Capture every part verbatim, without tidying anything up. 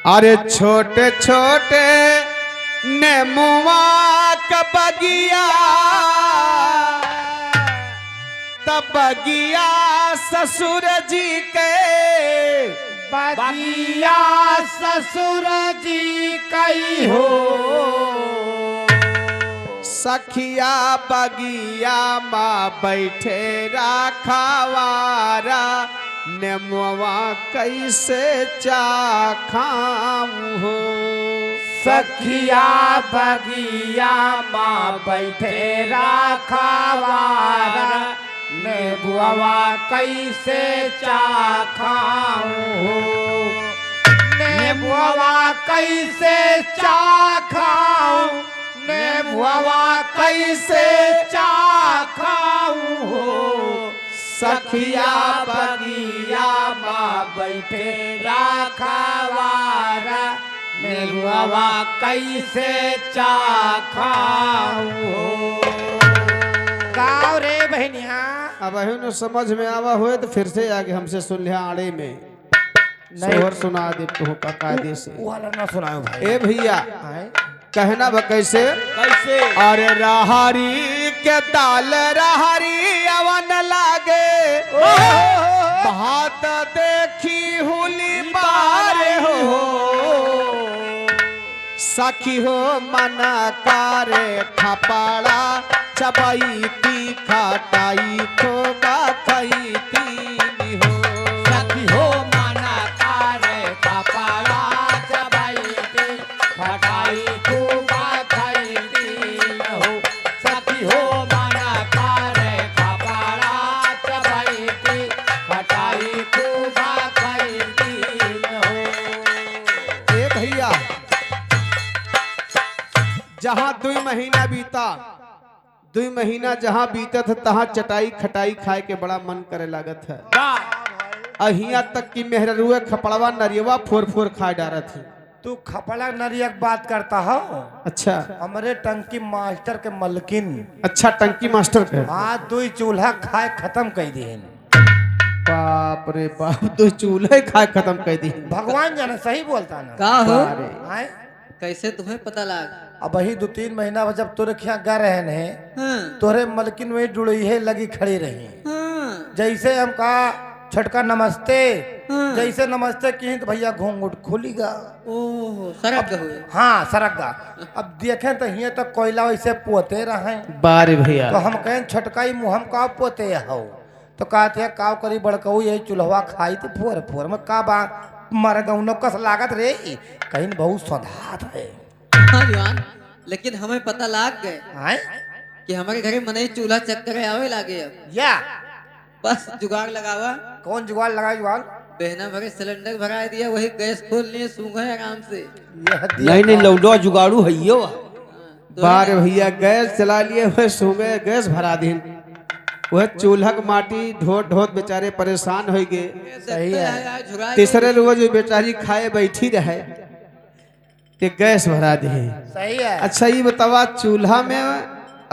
अरे छोटे छोटे नेमुआ क बगिया, त बगिया ससुर जी के। बगिया ससुर जी कई हो। सखिया बगिया मा बैठे राखवारा, नेमुआ कैसे चाखाऊं हो। सखिया बगिया मा बैठे राखवारा, नेबुआ कैसे चाखाऊं हो। नेबुआ कैसे चाखाऊं, नेबुआ कैसे चाखाऊं हो। सखिया बगिया मा बैठे राखवारा, नेबुआ कैसे चाखाऊं हो। गाओ रे बहनिया। अबहिन समझ में आवा होए तो फिर से आगे हमसे सुन लिया आड़े में। नहीं। सोहर सुना दे तो का कायदे से। उ वाला ना सुनाओ भाई। ए भैया, आए? कहना बा कैसे? कैसे? अरे रहरी के दाल रहरी अवन लागे, ओहो। भात देखी हुली बार हो। सखी हो मन करे खपड़ा चबैती खटाई खूब खैती हो। सखी हो मन करे खपड़ा चबैती खटाई खूब खैती हो। सखी हो मन करे खपड़ा चबैती खटाई खूब खैती हो। ए भैया, जहाँ दुई महीना बीता, दुई महीना जहाँ बीतत है, तहाँ चटाई खटाई खाए के बड़ा मन करे लागत है। वाह। और हियाँ तक कि मेहररुए खपड़वा नरियवा फोर फोर खाए डारत है। तू खपड़ा नरिया के बात करता हो? अच्छा। हमरे टंकी मास्टर के मलकिन। अच्छा, टंकी मास्टर के। हाँ, दुई चूल्हा खाए खत्म कर दिहिन। बाप रे बाप, दुई चूल्हे खाए खत्म कर दिहिन। भगवान जाने, सही बोलता ना। का हो? अरे। आए? कैसे तुम्हें पता लाग? अबही दो तीन महीना बा जब तोरे खियाँ गा रहन है, हाँ। तोरे मलकिन वही डुड़इहे लगी खड़ी रही। हाँ। जैसे हम कहा, "छोटका नमस्ते।" हाँ। जैसे नमस्ते किहिन तो भैया घूंघट खुली गा। ओहो, सरक अब, गए हुए। हाँ, सरक गा। अब देखें तो हियाँ तक कोयला वैसे पोते रहे। बारे भैया। तो हम कहें, "छोटका, ई मुँह हम का पोते हो?" तो कहत है, "काव करी बड़कऊ, यही चूल्हवा खाई तो फोर फोर में का बा, मर गउनो कस लागत रे।" कहीं बहुत सधात है। हाँ जुआन, लेकिन हमें पता लाग गए आय? कि हमरे घरे मनई चूल्हा चक्कर आवे लागे अब। या। बस जुगाड़ लगावा। कौन जुगाड़ लगावा जुआन? बेहना भरे सिलेंडर भराए दिया, वही गैस खोल लिए, सूंघे आराम से। यह दिया नहीं, नहीं, का? लौंडवा जुगाड़ू है यो। हाँ, तो बार है। भैया, गैस चला लिए, वह सूंघे गैस भरा दिन। वह चूल्हा के माटी ढोत ढोत बेचारे परेशान होइ गए। सही है। तीसरे रोज वो बेचारी खाए बैठी रहे कि गैस भरा दिहे। सही है। अच्छा, ये बतावा, चूल्हा में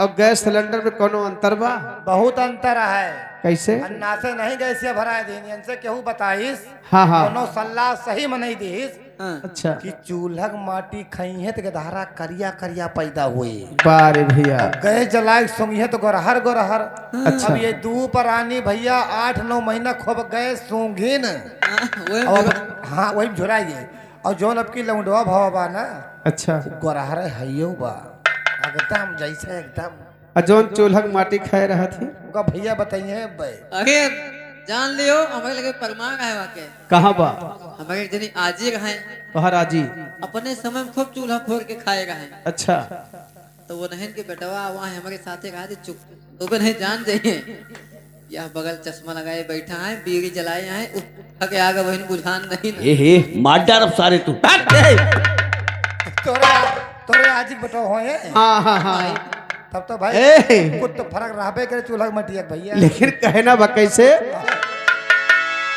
और गैस सिलेंडर में कोनो अंतर बा? बहुत अंतर है। कैसे? अन्ना से नहीं गैसिया भराए दीन, इनसे केहू बताइस, हाँ, हाँ। कोनो सल्ला सही में नहीं दीस। हाँ। अच्छा। कि चूल्हा के माटी खइहे त गदहरा करिया करिया पैदा होई। बारे भैया। अब गैस जलाए सूंघिहे त गोरहर गोरहर। अच्छा। अब ये दू परानी भैया आठ नौ महीना खूब गैस सूंघिन। हाँ, वही अब, झुरा- हाँ, वही झुराई गई। और जौन अब की लौंडवा भवा बा ना, अच्छा। गोरहर हइयो बा। एकदम जैसे एकदम। आ जौन चूल्हा के माटी खाए रहत ही? ओका भैया बताइए बे। अरे, जान लियो, हमारे लगे परमार है वाके। कहाँ बा? हमारे एक जनी आजी रहे। तोहर आजी? अपने समय में खूब चूल्हा फोर के खाए रहे। अच्छा। तो वो नहन के बेटवा वहाँ हमारे साथे रहा थे, चुप। तो भी नहीं जान जाइए। यह बगल चश्मा लगाए बैठा है, बीड़ी जलाए हैं, उठ के आगे बहन बुझान नहीं ना। ए हे, मार डारब सारे तू। हट, ए! तोरे, तोरे आजी के बेटवा होए। हाँ, हाँ, हाँ। तब तो भाई, ए! कुछ तो फर्क रहबे करे चूल्हा के मटिया के भैया। लेकिन कहे ना बा कैसे?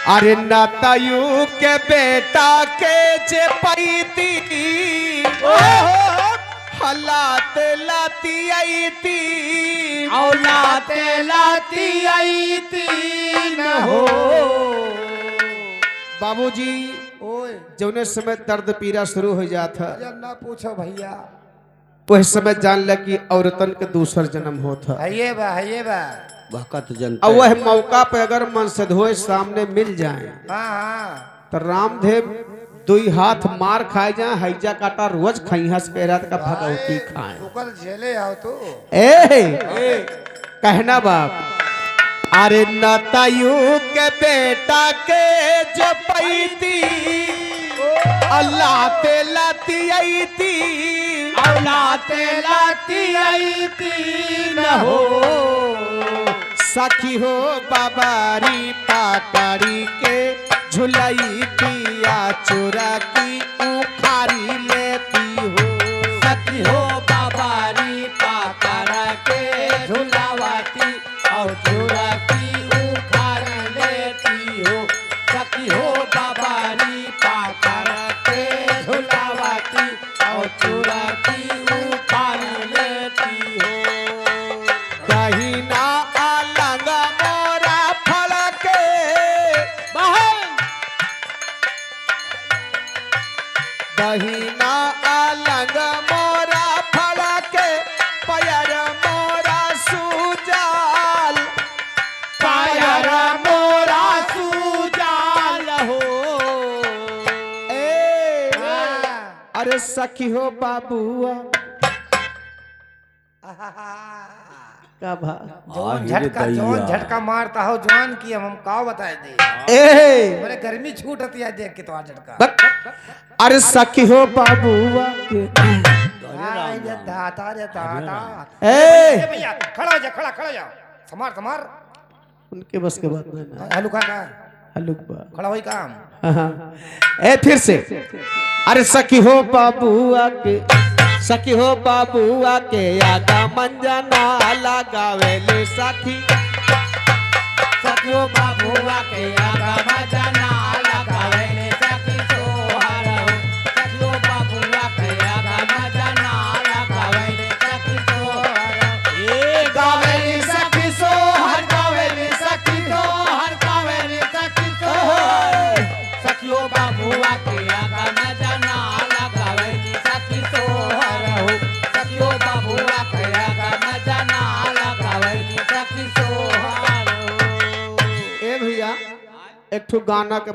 अरे नातायू के बेटा के जे पैती, ओहो, हलात लाती अइती। औलात लाती अइती न हो। बाबूजी, ओए। जौने समय दर्द पीरा शुरू होइ जात ह, अरे ना पूछो भइया। वह समय जान ल कि औरतन के दूसर जनम होत ह। हइये बा, हइये बा। बहकत जनता। अउर वह मौका पे अगर मनसेधुए सामने मिल जाए, हाँ, हाँ। त रामधेव दुई हाथ मार खाए जाए, हैजा काटा रोज खइहस के रात का भगवती खाए। ओकर झेले आओ तो। ए, ए। कहना बाप, अरे नतयू के बेटा के जो पैती, अल्लाह ते लाती अइती, अल्लाह ते लाती अइती न हो। सखी हो बाबारी पाकड़ी के झुलई पिया चुरकी उखारी लेती हो। सखी हो बाबारी पाकड़ के झुलावती और चुरकी उखारी लेती हो। सखी हो बाबारी पाकड़ के झुलावती और चुरकी उखारी लेती हो। दहिना अलंग मोरा फड़के। बाहर। दहिना अलंग मोरा फड़के, पयर मोरा सूजाल। पयर मोरा सूजाल हो। ए, हाँ। अरे सखी हो बाबुआ। आहा। का भा? जौन आ, हीरे झटका, जौन दैया। झटका मारता हो जवान की, हम, हम का बताए दे। ए! हमरे गर्मी छूटत या देख के तो आ झटका। बक-, अरे सखी हो बाबुआ के। अरे राम आई रे राम। दाता रे अरे दाता। राम। ए! ए भइया, खड़ा हो जा, खड़ा, खड़ा हो जा। समार, समार। उनके बस के बात नहीं ना। हलुका का? हलुक बा। खड़ा होई काम। हाँ, हाँ। ए, फिर से। अरे सखी हो बाबुआ के, सखी हो बाबुआ के आगा मंजना लगावेली सखी। सखी हो बाबुआ के आगा मंजना लगावेली सखी सोहर हो। सखियो बाबुआ के आगा मजना लगावेली सखी सोहर। ए गावेली सखी सोहर, गावेली सखी सोहर, गावेली सखी सोहर। सखियो बाबुआ के आगा मजना लगावेली सखी सोहर हो। सखियो बाबुआ के आगा मजना लगावेली सखी सोहर हो। ए भइया, एक ठो गाना के